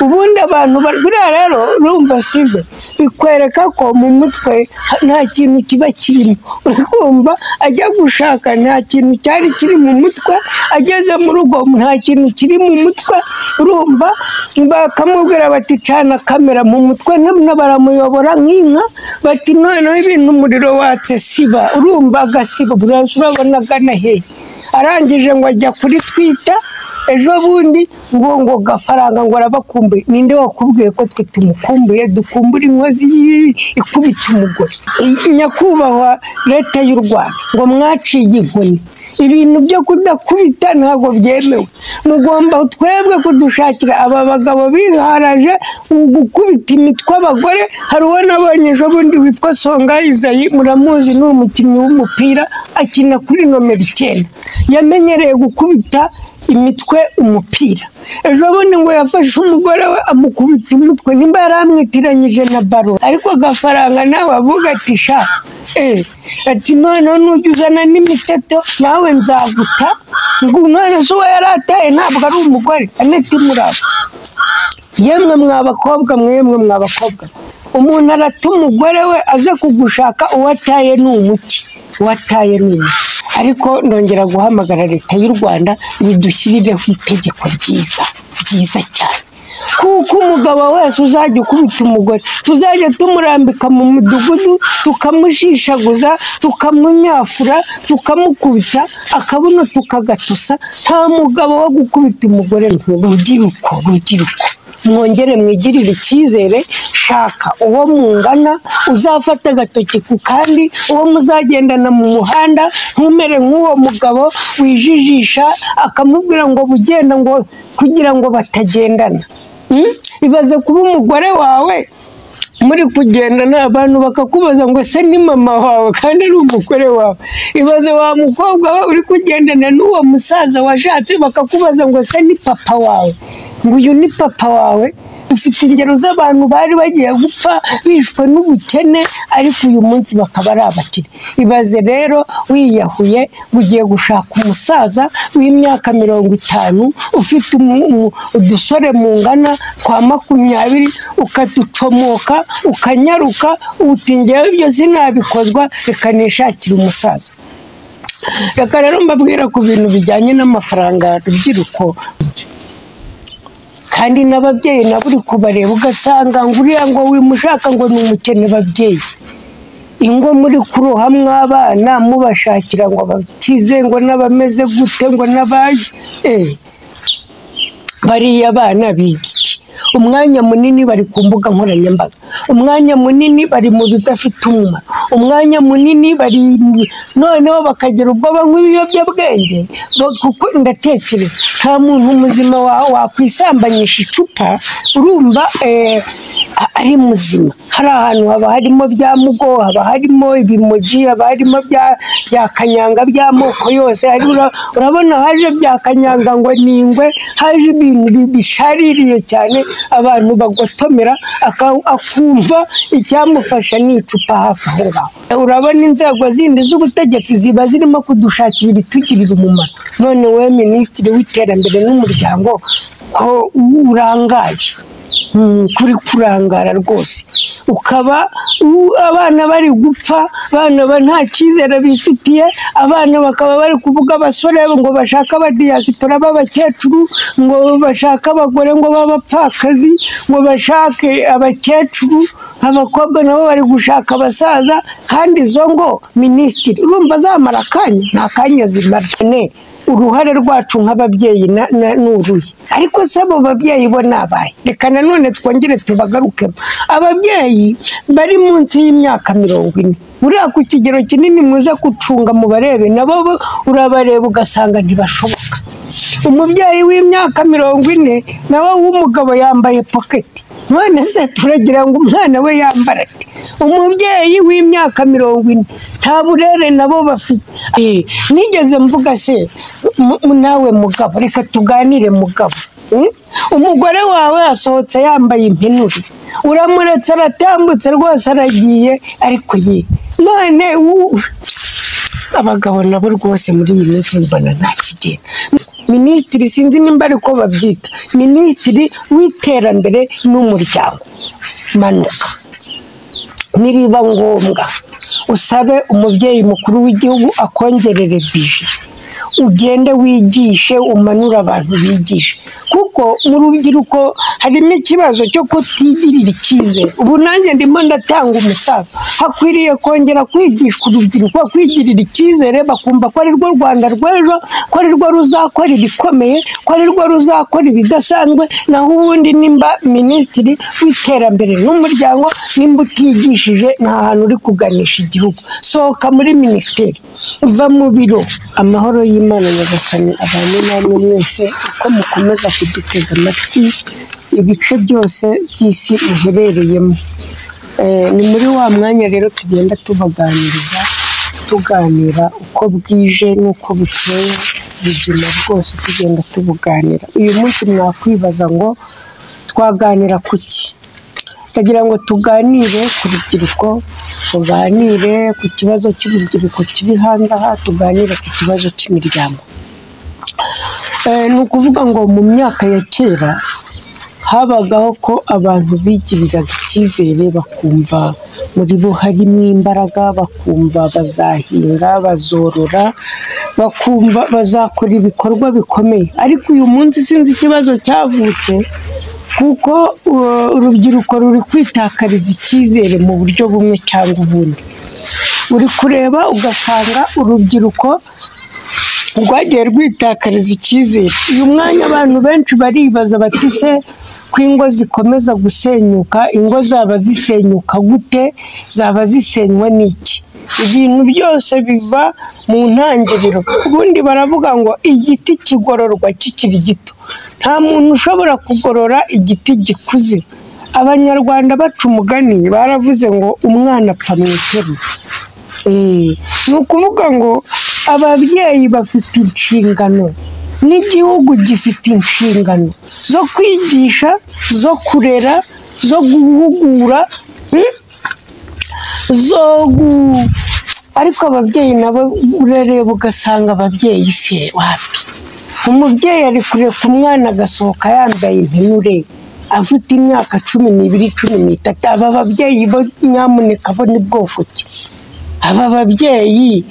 Ubundi abantu buriya rero urumva Steve, bikwereka ko mu mutwe nta kintu kiba kirimo. Uri kumva ajya gushaka nta kintu cyari kiri mu mutwe, ageze mu rugo nta kintu kiri mu mutwe. Urumva bakamubwira bati cana kamera mu mutwe, none baramuyobora nk'inka, bati noneho ibintu umuriro watse siba. Urumva agasiba, urabona agana hehe? Arangije ngo ajya kuri Twitter ejo bundi ngo Gafaranga ngo arabakumbuye. Ninde wakubwiye ko twe tumukumbuye? Dukumbura inkozi ikubita umugore. Nyakubahwa leta y'u Rwanda, ngo mwaciye inkoni, ibintu byo kudakubita ntabwo byemewe. Mugomba twebwe kudushakira aba bagabo biharaje gukubita imitwe abagore. Hari uwo nabonye ejo bundi witwa Songa Isaie, muramuzi, ni umukinnyi w'umupira, akina kuri nomero 9, yamenyereye gukubita imitwe umupira. Ejo bundi ngo yafashe umugore we amukubita umutwe, nimba yaramwitiranyije na baro. Ariko Gafaranga nawe avuga ati sha, ati noneho nujya uzana n'imiteto nawe nzaguta. Ngo none se uwo yarataye ntabwo ari umugore? Aneti Murabo, yemwe mwa bakobwa mwemwe mwa bakobwa, umuntu arata umugore we aze kugushaka, uwataye ni umuki, uwataye ni umuki. Ariko ndongera guhamagara leta y'u Rwanda idushyirireho itegeko ryiza ryiza cyane, kuko umugabo wese uzajya ukubita umugore tuzajya tumurambika mu mudugudu, tukamushishaguza, tukamunyafura, tukamukubita akabuno tukagatusa. Nta mugabo wo gukubita umugore. Rubyiruko, rubyiruko, mwongere mwigirire icyizere. Shaka uwo mungana uzafata agatoki ku kandi, uwo muzagendana mu muhanda, ntumere nk'uwo mugabo wijijisha akamubwira ngo bugenda ngo kugira ngo batagendana. Ibaze kuba umugore wawe muri kugendana abantu bakakubaza ngo se ni mama wawe kandi ari umugore wawe. Ibaze wa mukobwa we uri kugendana n'uwo musaza washatse bakakubaza ngo se ni papa wawe, ngo uyu ni papa wawe. Dufite ingero z'abantu bari bagiye gupfa bishwe n'ubukene, ariko uyu munsi bakaba ari abakire. Ibaze rero wiyahuye ugiye gushaka umusaza w'imyaka 50 ufite udusore mungana twa 20, ukaducomoka ukanyaruka uti ngewe ibyo sinabikozwa, reka nishakire umusaza. Reka rero mbabwira ku bintu bijyanye n'amafaranga, rubyiruko, kandi n'ababyeyi nabo uri kubareba ugasanga ngo uriya ngo wimushaka ngo ni umukene. Babyeyi, ingo muri kuroha mw'abana mubashakira ngo bakize ngo n'abameze gute ngo n'abaje, bariya bana biga iki? Umwanya munini bari ku mbuga nkoranyambaga, umwanya munini bari mu bidafite umumaro, umwanya munini bari noneho bakagira ubwo banywa ibiyobyabwenge. Kuko ndatekereza nta muntu muzima wakwisambanyisha icupa, urumva ari muzima. Hari ahantu haba harimo bya mugo, haba harimo ibimogi, haba harimo bya kanyanga by'amoko yose. Urabona haje bya kanyanga ngo ni ingwe, haje ibintu bishaririye cyane abantu bagotomera, akumva icyamufasha ni icupa hafi aho ngaho. Urabona inzego zindi z'ubutegetsi ziba zirimo kudushakira ibitugirira umumaro. None wowe minisitiri w'iterambere n'umuryango ko urangaye, kuri kurangara rwose, ukaba abana bari gupfa, abana nta cyizere bifitiye, abana bakaba bari kuvuga abasore ngo bashaka abadiyasipora b'abakecuru, ngo bashaka abagore ngo b'abapfakazi, ngo bashake abakecuru, abakobwa nabo bari gushaka abasaza. Kandi izo ngo minisitiri urumva zamara akanya? Nta kanya zimara. Uruhare rwacu nk'ababyeyi ni uruhe? Ariko se abo babyeyi bo ni abahe? Reka nanone twongere tubagarukemo. Ababyeyi bari munsi y'imyaka 40, buriya ku kigero kinini muze gucunga mubarebe, nabo urabareba ugasanga ntibashoboka. Umubyeyi w'imyaka 40 nawe w'umugabo yambaye poketi, none se turagira ngo umwana we yambara ate? Umubyeyi w'imyaka 40 nta burere nabo bafite. Nigeze mvuga se nawe mugabo, reka tuganire mugabo. Umugore wawe asohotse yambaye impenure, uramuretse aratambutse rwose aragiye, ariko ye none Abagabo nabo rwose muri iyi minsi mbona nta kigenda. Minisitiri, sinzi nimba ariko babyita minisitiri w'iterambere n'umuryango, manuka nibiba ngombwa usabe umubyeyi mukuru w'igihugu akongerere bije, ugende wigishe, umanure abantu bigishe, kuko mu rubyiruko harimo ikibazo cyo kutigirira icyizere. Ubu nanjye ndimo ndatanga umusaza, hakwiriye kongera kwigishwa urubyiruko kwigirira icyizere, bakumva ko ari rwo Rwanda rw'ejo, ko ari rwo ruzakora ibikomeye, ko ari rwo ruzakora ibidasanzwe. Naho ubundi nimba minisitiri w'iterambere n'umuryango, nimba utigishije nta hantu uri kuganisha igihugu. Sohoka muri minisiteri, va mu biro. Amahoro y'Imana Nyagasani abane namwe mwese, uko mukomeza kudutega amatwi ibice byose by'isi muherereyemo. Ni muri wa mwanya rero tugenda tubaganiriza, tuganira uko bwije n'uko bukeye, ubuzima bwose tugenda tubuganira. Uyu munsi mwakwibaza ngo twaganira kuki? Ndagira ngo tuganire ku rubyiruko, tuganire ku kibazo cy'urubyiruko kiri hanze aha, tuganire ku kibazo cy'imiryango. Ni ukuvuga ngo mu myaka ya kera habagaho ko abantu bigiriraga icyizere, bakumva muri bo harimo imbaraga, bakumva bazahinga, bazorora, bakumva bazakora ibikorwa bikomeye. Ariko uyu munsi sinzi ikibazo cyavutse, kuko urubyiruko ruri kwitakariza icyizere mu buryo bumwe cyangwa ubundi. Uri kureba ugasanga urubyiruko rwagiye rwitakariza icyizere. Uyu mwanya abantu benshi baribaza bati se ko ingo zikomeza gusenyuka, ingo zaba zisenyuka gute, zaba zisenywa n'iki? Ibintu byose biva mu ntangiriro. Ubundi baravuga ngo igiti kigororwa kikiri gito. Nta muntu ushobora kugorora igiti gikuze. Abanyarwanda baca umugani baravuze ngo umwana apfa mu iterura. Ni ukuvuga ngo ababyeyi bafite inshingano, n'igihugu gifite inshingano zo kwigisha, zo kurera, zo guhugura, ariko ababyeyi nabo urareba ugasanga ababyeyi se wapi. Umubyeyi ari kureka umwana agasohoka yambaye impenure afite imyaka 12, 13. Aba babyeyi bo nyamuneka bo ni bwoko ki? Aba babyeyi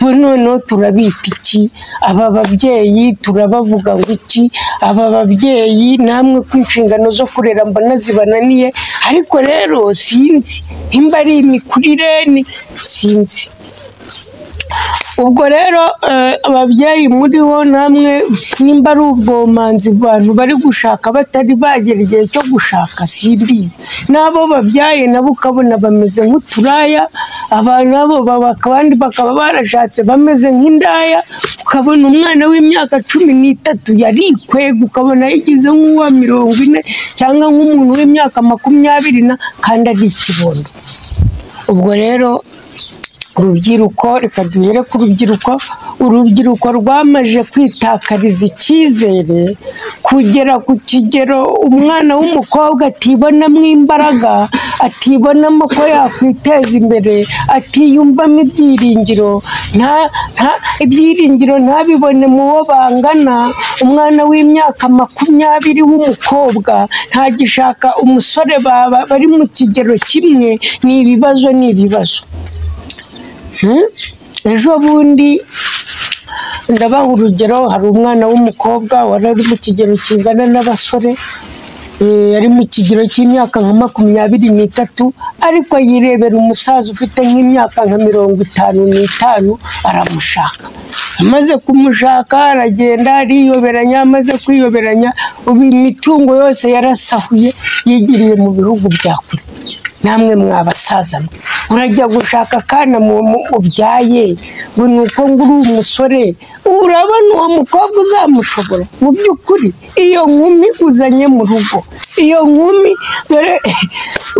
bo noneho turabita iki? Aba babyeyi turabavuga ngo iki? Aba babyeyi namwe ko inshingano zo kurera mbona zibananiye. Ariko rero sinzi nimba ari imikurire, sinzi. Ubwo rero ababyeyi muriho namwe nimba ari ubwomanzi abantu bari gushaka batari bagera igihe cyo gushaka, simbizi. N'abo babyaye nabo ukabona bameze nk'uturaya, abantu nabo abandi bakaba barashatse bameze nk'indaya. Ukabona umwana w'imyaka 13 yarikwega, ukabona yigize nk'uwa 40 cyangwa nk'umuntu w'imyaka 20 kandi ari ikibondo. Ubwo rero urubyiruko, reka duhere ku rubyiruko. Urubyiruko rwamaze kwitakariza icyizere kugera ku kigero umwana w'umukobwa atibonamo imbaraga, atibonamo ko yakwiteza imbere, atiyumvamo ibyiringiro, ibyiringiro ntabibone mu bo bangana. Umwana w'imyaka 20 w'umukobwa ntagishaka umusore baba bari mu kigero kimwe. Ni ibibazo, ni ibibazo. Ejo bundi ndabaha urugero, hari umwana w'umukobwa wari ari mu kigero kingana n'abasore, yari mu kigero cy'imyaka nka 23, ariko yirebera umusaza ufite nk'imyaka nka 55 aramushaka. Amaze kumushaka aragenda ariyoberanya, amaze kwiyoberanya ubu imitungo yose yarasahuye, yigiriye mu bihugu bya kure. Namwe mwabasaza mwe, urajya gushaka akana ubyaye ngo ni uko ngo uri umusore, urabona uwo mukobwa uzamushobora? Mu by'ukuri iyo nkumi uzanye mu rugo, iyo nkumi dore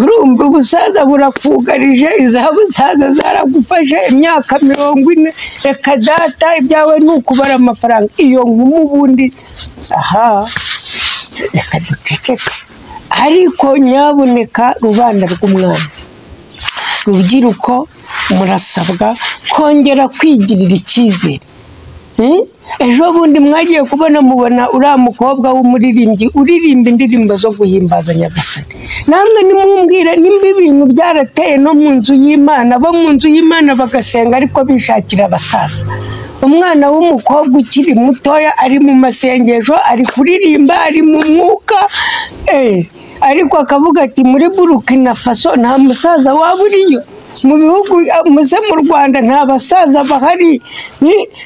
urumva ubusaza burakugarije, izabusaza zaragufashe imyaka 40, reka data ibyawe ni ukubara amafaranga. Iyo nkumi ubundi aha reka duceceke. Ariko nyabuneka rubanda rw'umwami, rubyiruko Murasabwa kongera kwigirira icyizere. Ejo bundi mwagiye kubona mubona uriya mukobwa w'umuririmbyi uririmba indirimbo zo guhimbaza Nyagasani. Namwe nimumbwire nimba ibintu byarateye no mu nzu y'Imana, bo mu nzu y'Imana bagasenga ariko bishakira abasaza. Umwana w'umukobwa ukiri mutoya ari mu masengesho, ari kuririmba, ari mu mwuka, ariko akavuga ati muri Burkina Faso nta musaza waba uriyo, mu bihugu muze mu Rwanda nta basaza bahari.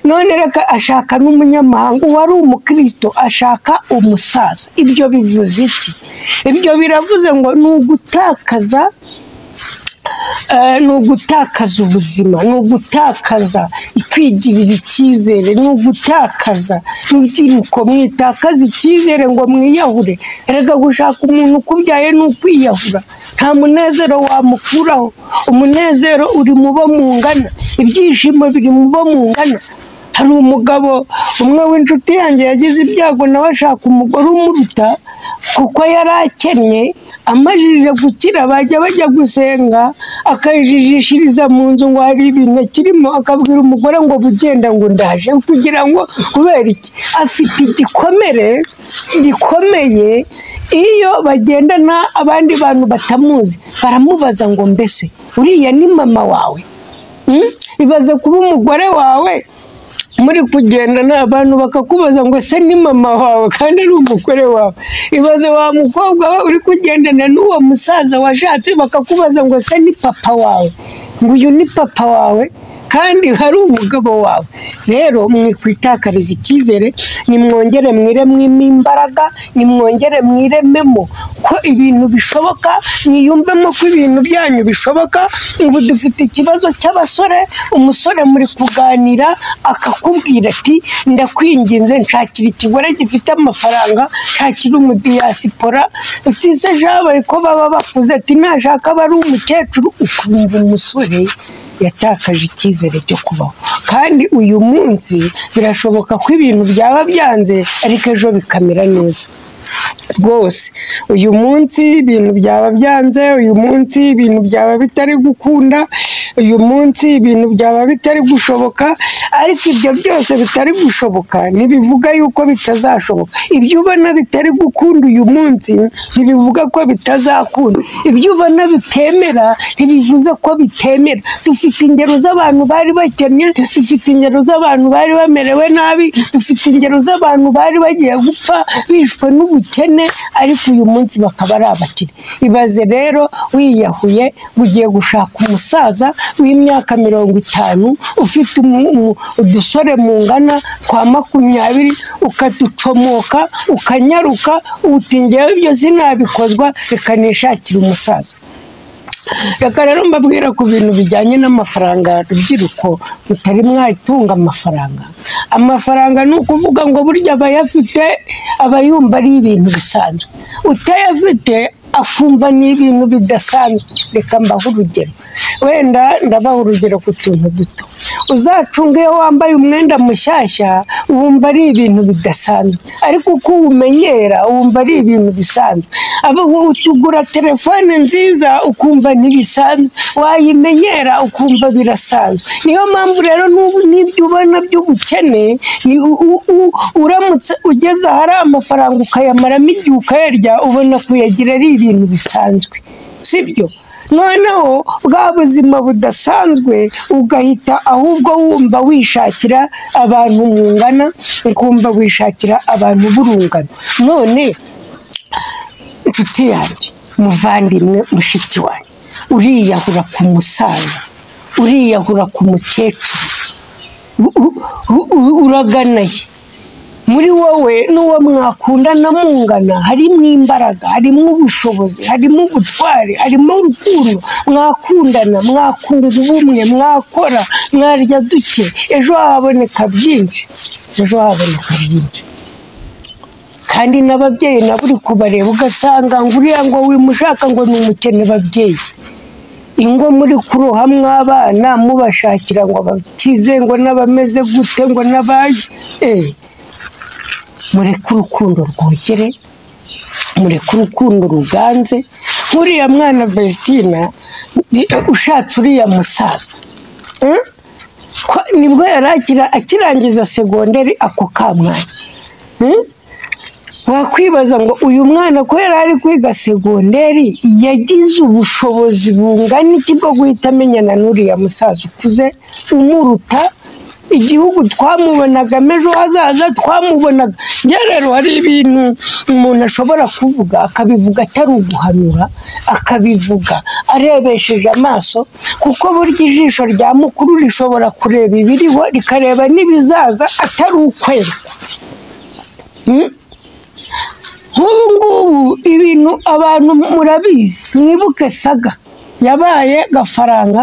None reka ashaka n'umunyamahanga wari umukristo, ashaka umusaza. Ibyo bivuze iki? Ibyo biravuze ngo ni ugutakaza, ni ugutakaza ubuzima, ni ugutakaza kwigirira icyizere, ni ugutakaza urubyiruko. Mwitakaza icyizere ngo mwiyahure. Erega gushaka umuntu ukubyaye ni ukwiyahura, nta munezero wamukuraho. Umunezero uri mu bo mungana, ibyishimo biri mu bo mungana. Hari umugabo umwe w'inshuti yanjye yagize ibyago, nawe ashaka umugore umuruta kuko yari akennye. Amajije gukira bajya bajya gusenga, akayijijishiriza mu nzu ngo hari ibintu akirimo, akabwira umugore ngo bugenda ngo ndaje, kugira ngo kubera iki? Afite igikomere gikomeye. Iyo bagendana abandi bantu batamuzi baramubaza ngo mbese uriya ni mama wawe? Ibaze kuba umugore wawe muri kugendana abantu bakakubaza ngo ese ni mama wawe kandi ari umugore wawe. Ibaze wa mukobwa we uri kugendana n'uwo musaza washatse bakakubaza ngo ese ni papa wawe, ngo uyu ni papa wawe kandi hari umugabo wawe. Rero mwikwitakariza icyizere, nimwongere mwirememo imbaraga, nimwongere mwirememo ko ibintu bishoboka, mwiyumvemo ko ibintu byanyu bishoboka. Ubu dufite ikibazo cy'abasore, umusore muri kuganira akakubwira ati ndakwinginze nshakira ikigore gifite amafaranga, nshakira umudiyasipora. Utise jabaye ko baba bakuze, ati nashaka aba ari umukecuru. Ukumva umusore yatakaje icyizere cyo kubaho. Kandi uyu munsi birashoboka ko ibintu byaba byanze, ariko ejo bikamera neza rwose. Uyu munsi ibintu byaba byanze, uyu munsi ibintu byaba bitari gukunda, uyu munsi ibintu byaba bitari gushoboka, ariko ibyo byose bitari gushoboka ntibivuga yuko bitazashoboka. Ibyo ubona bitari gukunda uyu munsi ntibivuga ko bitazakunda. Ibyo ubona bitemera ntibivuze ko bitemera. Dufite ingero z'abantu bari bakennye, dufite ingero z'abantu bari bamerewe nabi, dufite ingero z'abantu bari bagiye gupfa bishwe n'ubukene, ariko uyu munsi bakaba ari abakire. Ibaze rero wiyahuye ugiye gushaka umusaza w'imyaka 50 ufite udusore mungana twa 20, ukaducomoka ukanyaruka uti ngewe ibyo sinabikozwa, reka nishakire umusaza. Reka rero mbabwira ku bintu bijyanye n'amafaranga, rubyiruko mutari mwatunga amafaranga. Amafaranga ni ukuvuga ngo burya abayafite aba yumva ari ibintu bisanzwe, utayafite akumva ni ibintu bidasanzwe. Reka mbahe urugero, wenda ndabaha urugero ku tuntu duto. Uzacunga iyo wambaye umwenda mushyashya wumva ari ibintu bidasanzwe, ariko uko uwumenyera wumva ari ibintu bisanzwe. Utugura telefone nziza ukumva ntibisanzwe, wayimenyera ukumva birasanzwe. Niyo mpamvu rero n'ibyo ubona by'ubukene, uramutse ugeze ahari amafaranga ukayamaramo igihe ukayarya, ubona kuyagira ari ibintu bisanzwe, sibyo? Noneho bwa buzima budasanzwe ugahita ahubwo wumva wishakira abantu mungana, ukumva wishakira abantu b'urungano. None inshuti yanjye, muvandimwe, mushiki wanjye, uriyahura ku musaza, uriyahura ku mukecuru, uraganaye muri wowe n'uwo mwakundana mungana, harimo imbaraga, harimo ubushobozi, harimo ubutware, harimo urukundo. Mwakundana, mwakunga ubumwe, mwakora, mwarya duke, ejo haboneka byinshi, ejo haboneka byinshi. Kandi n'ababyeyi nabo uri kubareba ugasanga ngo uriya ngo wimushaka ngo ni umukene. Babyeyi, ingo muri kuroha mw'abana mubashakira ngo bakize, ngo n'abameze gute, ngo n'abaye, mureke urukundo rwogere, mureke urukundo ruganze. Nk'uriya mwana Vestina ushatse uriya musaza, Nibwo yari akirangiza segonderi ako kamwanya. Wakwibaza ngo uyu mwana ko yari ari kwiga segonderi yagize ubushobozi bungana iki bwo guhita amenyana n'uriya musaza ukuze umuruta? Igihugu twamubonaga ejo hazaza, twamubonaga. Njye rero hari ibintu umuntu ashobora kuvuga akabivuga atari uguhanura, akabivuga arebesheje amaso, kuko burya ijisho rya mukuru rishobora kureba ibiriho rikareba n'ibizaza atari ukwerekwa. Nk'ubu ngubu ibintu abantu murabizi, mwibuke saga yabaye Gafaranga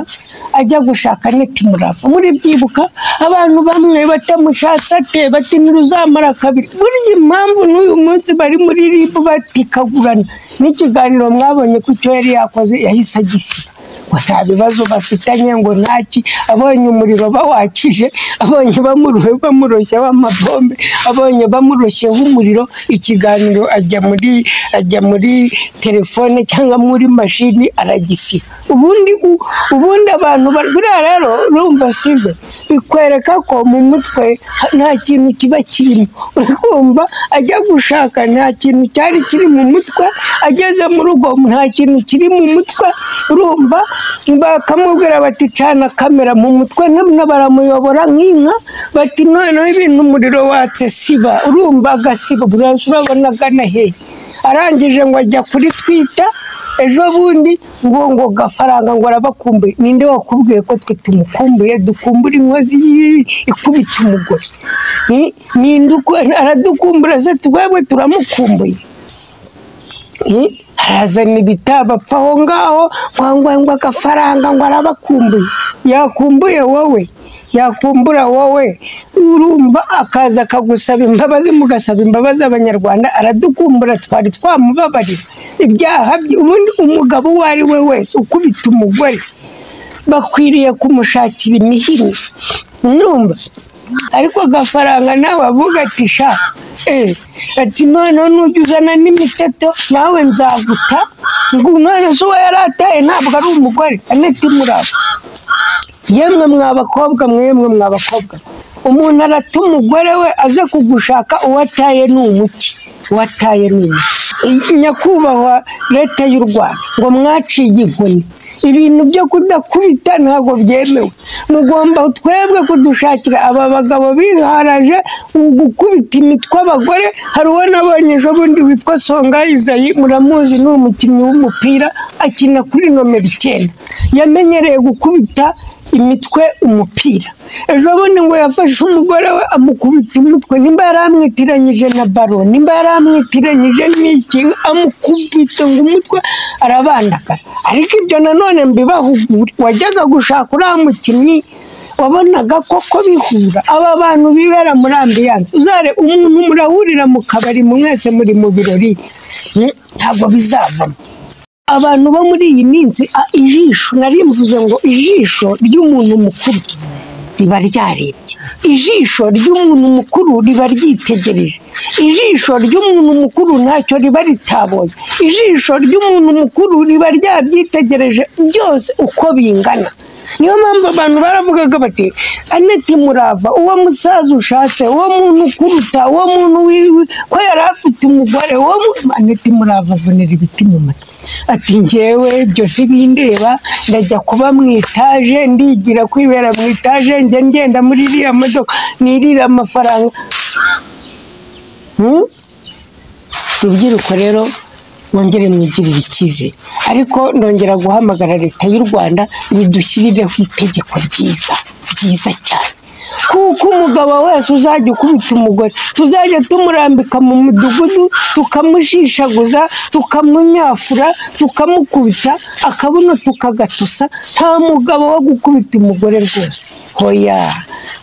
ajya gushaka Aneti Murava, muribyibuka? Abantu bamwe batamushatse ate, bati ntiruzamara kabiri. Burya impamvu n'uyu munsi bari muri RIB batikagurana, n'ikiganiro mwabonye ko icyo yari yakoze yahise agisiba, ngo nta bibazo bafitanye, ngo ntaki, abonye umuriro bawakije, abonye bamuroshyeho amabombe, abonye bamuroshyeho umuriro, ikiganiro ajya muri telefone cyangwa muri mashini aragisiba. Ubundi abantu buriya rero urumva Steve, bikwereka ko mu mutwe nta kintu kiba kirimo. Uri kumva ajya gushaka nta kintu cyari kiri mu mutwe, ageze mu rugo nta kintu kiri mu mutwe. Urumva bakamubwira bati cana kamera mu mutwe, baramuyobora nk'inka, bati noneho ibintu umuriro watse siba. Urumva agasiba, urabona agana hehe? Arangije ngo ajya kuri Twitter ejo bundi ngo Gafaranga ngo arabakumbuye. Ninde wakubwiye ko twe tumukumbuye? Dukumbura inkozi ikubita umugore. Ninde aradukumbura se? Twebwe turamukumbuye. Harazana ibitabo apfa aho ngaho ngo Gafaranga ngo arabakumbuye. Yakumbuye wowe, yakumbura wowe. Urumva akaza akagusaba imbabazi, mugasaba imbabazi Abanyarwanda, aradukumbura, twari twamubabarira ibyaha bye. Ubundi umugabo uwo ari we wese ukubita umugore bakwiriye kumushakira imihini. Urumva ariko Gafaranga nawe avuga ati sha, ati noneho nujya uzana n'imiteto nawe nzaguta. Ngo none se uwo yarataye ntabwo ari umugore Aneti Murava? Yemwe mwa bakobwa, mwemwe mwa bakobwa, umuntu arata umugore we aze kugushaka, uwataye ni umuki, uwataye ni umuki. Nyakubahwa leta y'u Rwanda, ngo mwaciye inkoni, ibintu byo kudakubita ntabwo byemewe. Mugomba twebwe kudushakira aba bagabo biharaje gukubita imitwe abagore. Hari uwo nabonye ejo bundi witwa Songa Isayi, muramuzi, ni umukinnyi w'umupira, akina kuri nomero 9, yamenyereye gukubita imitwe umupira. Ejo bundi ngo yafashe umugore we amukubita umutwe, nimba yaramwitiranyije na baro, nimba yaramwitiranyije n'iki, amukubita ngo umutwe arabandagara. Ariko ibyo nanone mbibahugure, wajyaga gushaka uriya mukinnyi wabonaga koko bihura. Aba bantu bibera muri ambiyanse, uzare umuntu murahurira mu kabari mwese muri mu birori, ntabwo bizavamo. Abantu bo muri iyi minsi, ijisho nari mvuze ngo ijisho ry'umuntu mukuru riba ryarebye, ijisho ry'umuntu mukuru riba ryitegereje, ijisho ry'umuntu mukuru ntacyo riba ritabonye, ijisho ry'umuntu mukuru riba ryabyitegereje byose uko bingana. Niyo mpamvu abantu baravugaga bati Aneti Murava, uwo musaza ushatse, uwo muntu ukuruta, uwo muntu wiwe ko yari afite umugore, uwo Aneti Murava avunira ibiti mu matwi, ati njyewe ibyo ntibindeba, ndajya kuba mu itaje, ndigira kwibera mu itaje, njye ngenda muri iriya modoka nirira amafaranga. Rubyiruko rero mwongere mwigirire icyizere, ariko ndongera guhamagara leta y'u Rwanda idushyirireho itegeko ryiza ryiza cyane, kuko umugabo wese uzajya ukubita umugore tuzajya tumurambika mu mudugudu, tukamushishaguza, tukamunyafura, tukamukubita akabuno tukagatusa. Nta mugabo wo gukubita umugore rwose, hoya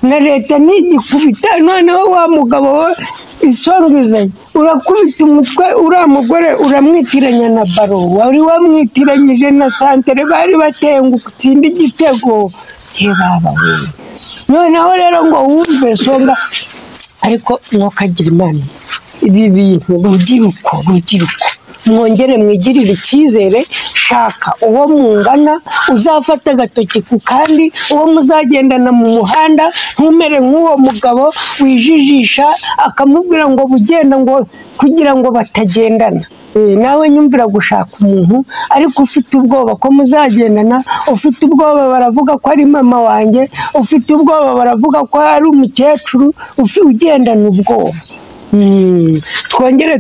na leta ntigikubita. Noneho wa mugabo we isongizanye urakubita umutwe uriya mugore uramwitiranya na baro, wari wamwitiranyije na santere, bari bateye ngo utsinde igitego ye baba we. Noneho rero ngo wumve Songa, ariko mwokagira Imana, ibi bintu rubyiruko, rubyiruko Mwongere mwigirire icyizere. Shaka uwo mungana, uzafata agatoki ku kandi, uwo muzagendana mu muhanda. Ntumere nk'uwo mugabo wijijisha akamubwira ngo bugenda, ngo kugira ngo batagendana. Nawe nyumvira gushaka umuntu ariko ufite ubwoba ko muzagendana, ufite ubwoba baravuga ko ari mama wanjye, ufite ubwoba baravuga ko ari umukecuru, ugendana ubwoba. Twongere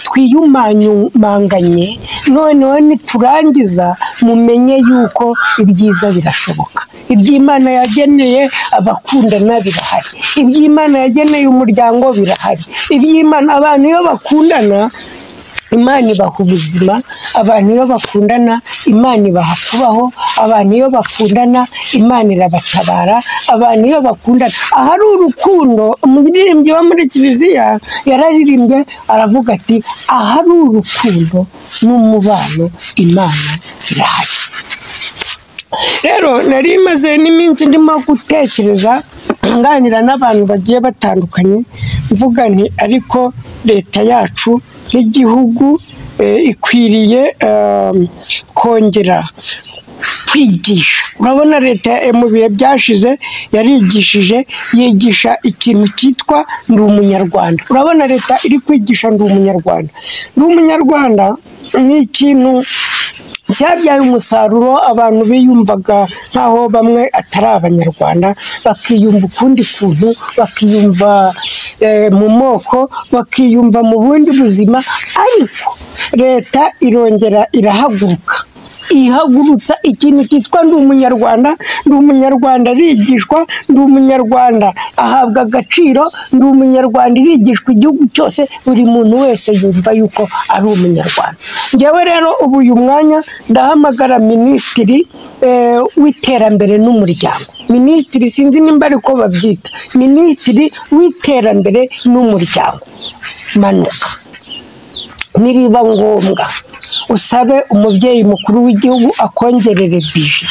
twiyumanganye, noneho niturangiza mumenye yuko ibyiza birashoboka. Iby'Imana yageneye abakundana birahari, iby'Imana yageneye umuryango birahari, iby'Imana abantu iyo bakundana Imana ibaha ubuzima, abantu iyo bakundana Imana ibaha kubaho, abantu iyo bakundana Imana irabatabara, abantu iyo bakundana ahari urukundo. Umuririmbyi wo muri kiliziya yararirimbye aravuga ati ahari urukundo n'umubano Imana irahari. Rero nari maze n'iminsi ndimo gutekereza nganira n'abantu bagiye batandukanye, mvuga nti ariko leta yacu nk'igihugu ikwiriye kongera kwigisha. Urabona leta mu bihe byashize yarigishije, yigisha ikintu cyitwa ndi umunyarwanda. Urabona leta iri kwigisha ndi umunyarwanda. Ndi umunyarwanda ni ikintu cyabyaye umusaruro. Abantu biyumvaga nk'aho bamwe atari abanyarwanda, bakiyumva ukundi kuntu, bakiyumva mu moko, bakiyumva mu bundi buzima. Ariko leta irongera irahaguruka, ihagurutsa ikintu cyitwa ndi umunyarwanda. Ndi umunyarwanda arigishwa, ndi umunyarwanda ahabwa agaciro, ndi umunyarwanda irigishwa igihugu cyose, buri muntu wese yumva yuko ari umunyarwanda. Njyewe rero ubu uyu mwanya ndahamagara minisitiri w'iterambere n'umuryango, minisitiri sinzi nimba ariko babyita, minisitiri w'iterambere n'umuryango, manuka nibiba ngombwa usabe umubyeyi mukuru w'igihugu akongerere bije,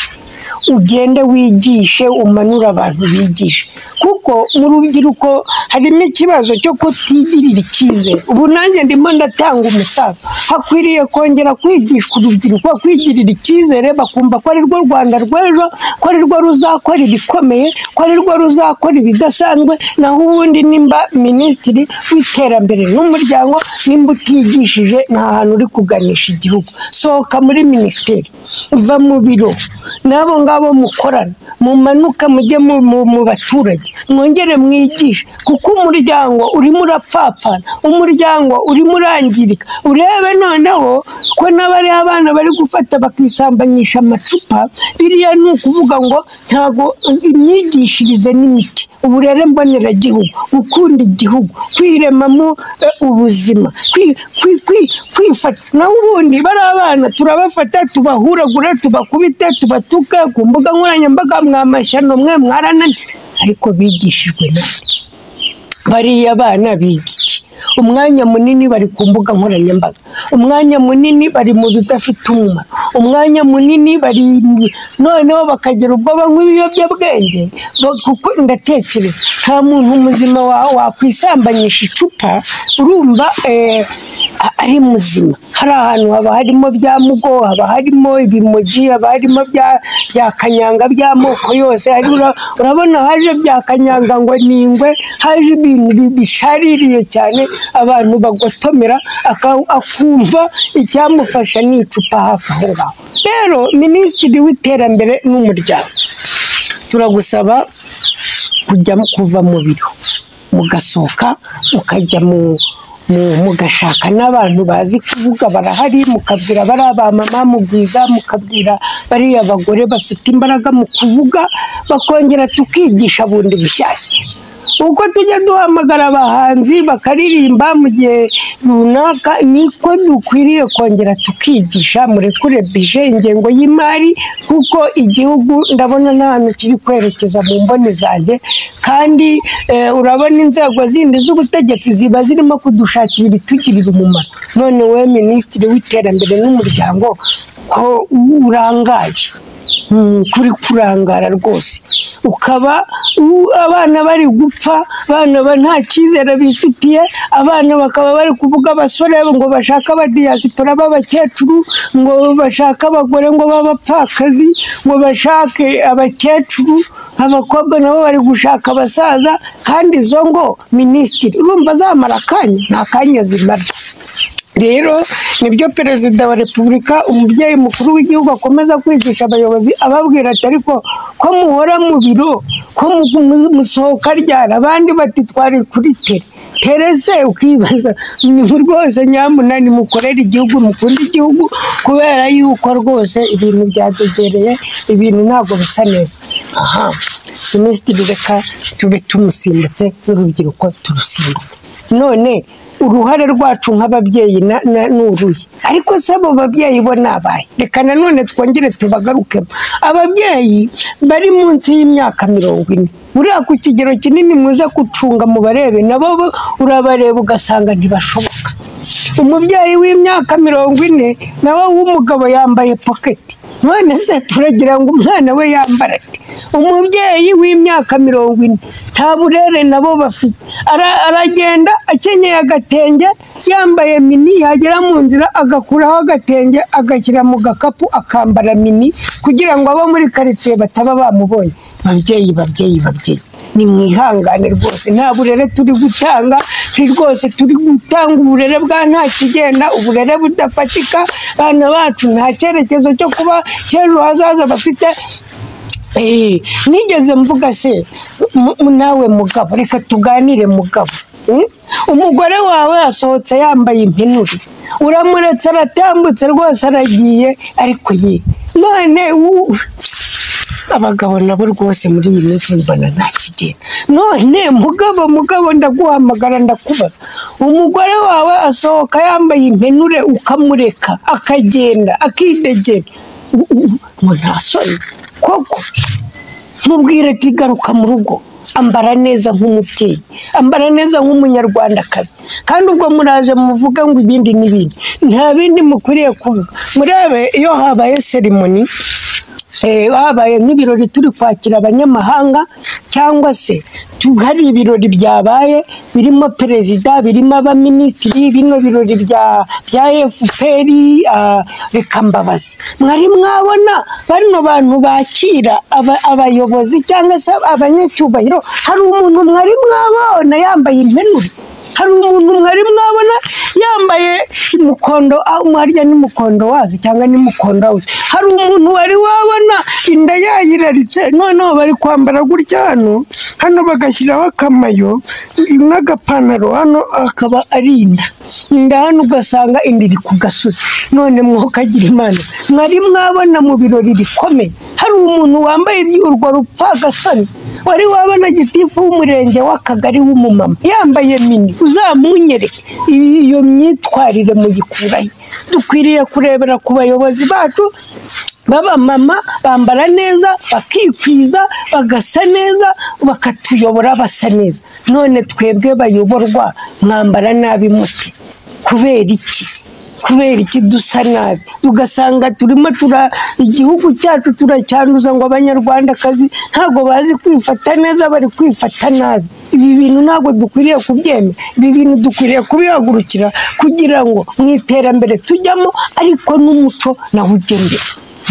ugende wigishe, umanure abantu bigishe, kuko mu rubyiruko harimo ikibazo cyo kutigirira icyizere. Ubu nanjye ndimo ndatanga umusaza, hakwiriye kongera kwigishwa urubyiruko kwigirira icyizere, bakumva ko ari rwo Rwanda rw'ejo, ko ari rwo ruzakora ibikomeye, ko ari rwo ruzakora ibidasanzwe. Naho ubundi nimba minisitiri w'iterambere n'umuryango nimba utigishije nta hantu uri kuganisha igihugu. Sohoka muri minisiteri, va mu biro, n'abo ngabo mukorana, mumanuka mujye mu baturage, mwongere mwigishe, kuko umuryango urimo urapfapfana, umuryango urimo urangirika. Urebe noneho ko n'abari abana bari gufata bakisambanyisha amacupa, biriya ni ukuvuga ngo ntago imyigishirize n'imiti, uburere mboneragihugu, gukunda igihugu, kwiremamo ubuzima, kwifata. Naho ubundi bari abana turabafata tubahuragura, tubakubite, tubatuka ku mbuga nkoranyambaga, mwamashyano mwe mwaranani, ariko bigishijwe nabi. Bariya bana biga iki? Umwanya munini bari ku mbuga nkoranyambaga, umwanya munini bari mu bidafite umumaro, umwanya munini bari noneho bakagira ubwo banywa ibiyobyabwenge. Kuko ndatekereza nta muntu muzima wakwisambanyisha icupa, urumva ari muzima. Hari ahantu haba harimo bya mugo, haba harimo ibimogi, haba harimo bya kanyanga by'amoko yose. Urabona haje bya kanyanga ngo ni ingwe, haje ibintu bishaririye cyane abantu bagotomera, akumva icyamufasha ni icupa hafi aho ngaho. Rero minisitiri w'iterambere n'umuryango, turagusaba kujya kuva mu biro, mugasohoka mukajya mugashaka n'abantu bazi kuvuga barahari, mukabwira bariya ba mama mugwiza, mukabwira bariya bagore bafite imbaraga mu kuvuga, bakongera tukigisha bundi bushyashya. Uko tujya duhamagara abahanzi bakaririmba mu gihe runaka, niko dukwiriye kongera tukigisha. Murekure bije, ingengo y'imari, kuko igihugu ndabona nta hantu kiri kwerekeza mu mboni zanjye. Kandi urabona inzego zindi z'ubutegetsi ziba zirimo kudushakira ibitugirira umumaro. None wowe minisitiri w'iterambere n'umuryango ko urangaye, Kuri kurangara rwose, ukaba abana bari gupfa, abana nta cyizere bifitiye, abana bakaba bari kuvuga abasore ngo bashaka abadiyasipora b'abakecuru, ngo bashaka abagore ngo b'abapfakazi, ngo bashake abakecuru, abakobwa nabo bari gushaka abasaza. Kandi izo ngo minisitiri urumva zamara akanya? Nta kanya zimara. Rero nibyo Perezida wa Repubulika, umubyeyi mukuru w'igihugu, akomeza kwigisha abayobozi, ababwira ati: "Ariko ko muhora mu biro, ko musohoka ryari?" Abandi bati: "Twari kuri terrain." Terrain se ukibaza ni rwose. Nyamunani mukorere igihugu, mukunde igihugu, kubera yuko rwose ibintu byadogereye, ibintu ntabwo bisa neza. Aha minisitiri reka tube tumusimbutse, n'urubyiruko turusimbuke. None uruhare rwacu nk'ababyeyi ni uruhe? Ariko se abo babyeyi bo ni abahe? Reka nanone twongere tubagarukemo. Ababyeyi bari munsi y'imyaka 40, buriya ku kigero kinini, muze gucunga mubarebe, nabo urabareba ugasanga ntibashoboka. Umubyeyi w'imyaka 40 nawe w'umugabo yambaye pocket. None se turagira ngo umwana we yambara ate? Umubyeyi w'imyaka 40 nta burere nabo bafite. Aragenda akenyeye agatenge, yambaye mini, yagera mu nzira agakuraho agatenge, agashyira mu gakapu, akambara mini kugira ngo abo muri karitsiye bataba bamubonye. Babyeyi, babyeyi, babyeyi, nimwihangane rwose, nta burere turi gutanga. Ni rwose turi gutanga uburere bwa nta kigenda, uburere budafatika. Abana bacu nta cyerekezo cyo kuba cy'ejo hazaza bafite. Nigeze mvuga se, nawe mugabo, reka tuganire mugabo. Umugore wawe asohotse yambaye impenure, uramuretse aratambutse rwose, aragiye, ariko ye none abagabo nabo rwose muri iyi minsi mbona nta kigenda. None mugabo, mugabo, ndaguhamagara, ndakubaza: umugore wawe asohoka yambaye impenure, ukamureka akagenda akidegera, ngo nta soni koko? Mubwire ati: "Garuka mu rugo, ambara neza nk'umubyeyi, ambara neza nk'umunyarwandakazi." Kandi ubwo muraje muvuga ngo ibindi n'ibindi, nta bindi mukwiriye kuvuga. Murebe iyo habaye cérémonie, habaye nk'ibirori turi kwakira abanyamahanga, cyangwa se hari ibirori byabaye birimo perezida, birimo abaminisitiri, bino birori bya FPR, reka mbabazi, mwari mwabona bano bantu bakira abayobozi cyangwa se abanyacyubahiro, hari umuntu mwari mwabona yambaye impenure? Hari umuntu mwari mwabona yambaye mukondo? Harya ni mukondo wazi cyangwa ni mukondo wazi? Hari umuntu wari wabona inda yayiraritse? Noneho bari kwambara gutya hano hano, bagashyiraho akamayo n'agapantaro, hano akaba ari inda, inda hano ugasanga inda iri ku gasozi. None mwokagira Imana, mwari mwabona mu birori bikomeye hari umuntu wambaye urwo rupfagasoni? Wari wabona gitifu w'umurenge w'akagari w'umumama yambaye mini? Uzamunyereke. Iyo myitwarire muyikurahe? Dukwiriye kurebera ku bayobozi bacu b'abamama, bambara neza, bakikwiza, bagasa neza, bakatuyobora basa neza. None twebwe bayoborwa mwambara nabi muti? Kubera iki? Kubera iki dusa nabi, tugasanga turimo tura igihugu cyacu turacyanduza, ngo abanyarwandakazi ntabwo bazi kwifata neza, bari kwifata nabi? Ibi bintu ntabwo dukwiriye kubyemera. Ibi bintu dukwiriye kubihagurukira kugira ngo mu iterambere tujyamo, ariko n'umuco nawo ujye mbere,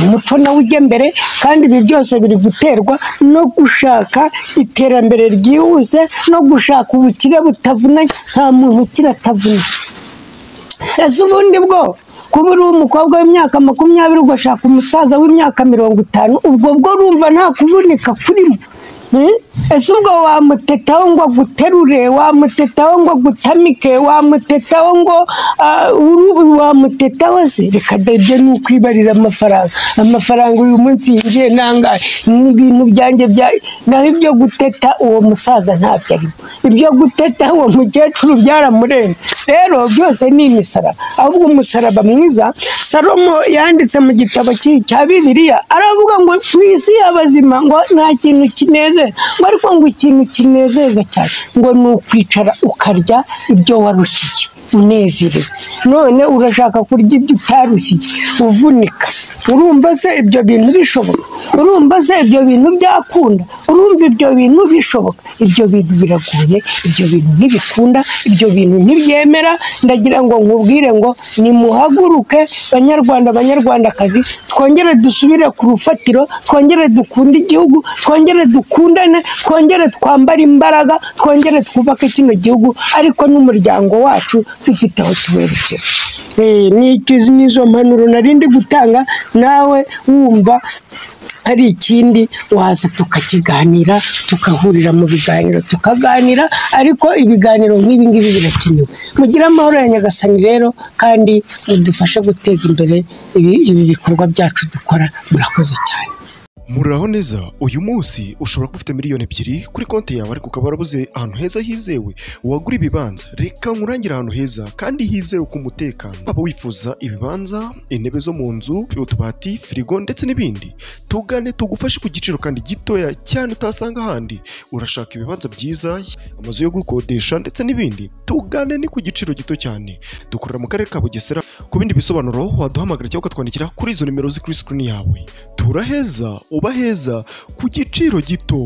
umuco nawo ujye mbere. Kandi ibi byose biri guterwa no gushaka iterambere ryihuse no gushaka ubukire butavunanye. Nta muntu ukira atavunitse. Ese ubundi bwo kuba uri umukobwa w'imyaka 20 ugashaka umusaza w'imyaka 50, ubwo bwo urumva nta kuvunika kurimo? Ese ubwo wamutetaho ngo aguterure, wamutetaho ngo agutamike, wamutetaho ngo wamutetaho se? Reka da, ibyo ni ukwibarira amafaranga. Amafaranga uyu munsi yinjiye nangahe? Ni ibintu byanjye bya naho. Ibyo guteta uwo musaza ntabyo arimo, ibyo guteta uwo mukecuru byaramurenze. Rero byose ni imisaraba. Ahubwo umusaraba mwiza, Salomo yanditse mu gitabo cya Bibiliya, aravuga ngo ku isi y'abazima ngo nta kintu kinezeza, ngo ariko ngo ikintu kinezeza cyane ngo ni ukwicara ukarya ibyo warushyiye unezerewe. None urashaka kurya ibyo utarushyiye uvunika? Urumva se ibyo bintu bishoboka? Urumva se ibyo bintu byakunda? Urumva ibyo bintu bishoboka? Ibyo bintu biragoye, ibyo bintu ntibikunda, ibyo bintu ntibyemera. Ndagira ngo nkubwire ngo nimuhaguruke banyarwanda, banyarwandakazi, twongere dusubire ku rufatiro, twongere dukunde igihugu, twongere dukundane, twongere twambare imbaraga, twongere twubake kino gihugu, ariko n'umuryango wacu dufite aho tuwerekeza. N'izo mpanuro nari ndi gutanga, nawe wumva hari ikindi waza tukakiganira, tukahurira mu biganiro tukaganira, ariko ibiganiro nk'ibi ngibi birakenewe. Mugire amahoro ya Nyagasani rero, kandi mudufashe guteza imbere ibi bikorwa byacu dukora. Murakoze cyane. Muraho neza. Uyu munsi ushobora kuba ufite 2 miliyoni kuri konti yawe, ariko ukaba warabuze ahantu heza hizewe wagura ibibanza. Reka nkurangire ahantu heza kandi hizewe ku mutekano. Waba wifuza ibibanza, intebe zo mu nzu, utubati, firigo ndetse n'ibindi, tugane tugufashe ku giciro kandi gitoya cyane utasanga ahandi. Urashaka ibibanza byiza, amazu yo gukodesha ndetse n'ibindi, tugane ni ku giciro gito cyane. Dukorera mu karere ka Bugesera. Ku bindi bisobanuro waduhamagara cyangwa ukatwandikira kuri izo nimero ziri kuri screen yawe. Turaheza uba heza ku giciro gito.